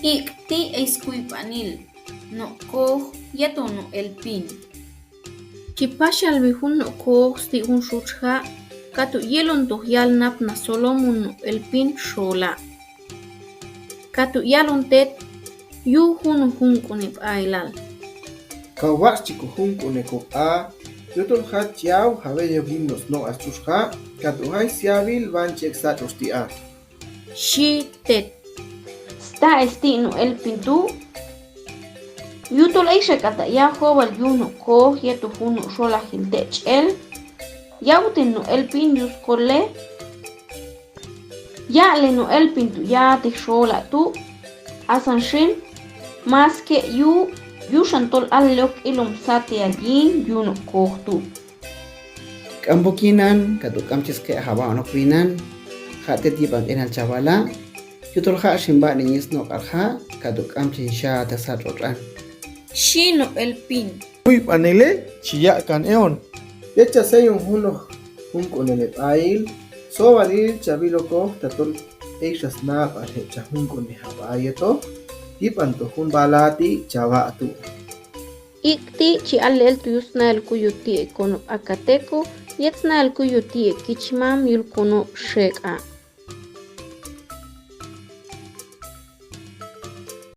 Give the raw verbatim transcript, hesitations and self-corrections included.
Ikti eis kuipaniil, no'kooj yetu nu'elpin. Chi pashal wi jun no'kooj sti jun sutja, katu yelun tu yalnapna Solomon nu'elpin sola. Katu yalun tet, yu junu junkune pailal. Kau wa'chi ku junkune ku a, yutulja chiau jaweyo gimnos no asutja, katu jai siawil wan chek satus ti a. Shi tet. Sta esti nu'elpin tu. Yutul eisha kata ya jowal yu no'kooj yetu junu solajil techel. Yautin nu'elpin yuskole. Ya'le nu'elpin tu yati sola tu. Asan shin. Maske yu, yusan tol al yok ilum satial yin yu no'kooj tu. Kambukinan, katu kamchiske jaba ono kuinan, jate tipan enal chabala, yutulja shimba niñis no kalja, katu kamchin sha ta satotran. Shi nu'elpin. Kuipanile, chi ya kan eon. Yecha seyun juno, junkunele pail, sobalil chabiloko, tatol eisha snapa hecha junkune jaba yeto, tipan to jun balati chaba tu. Ikti chi alel tu yusnael kuyu ti e kono akateko, yetsnael kuyu ti e kichimam yul kono sheka.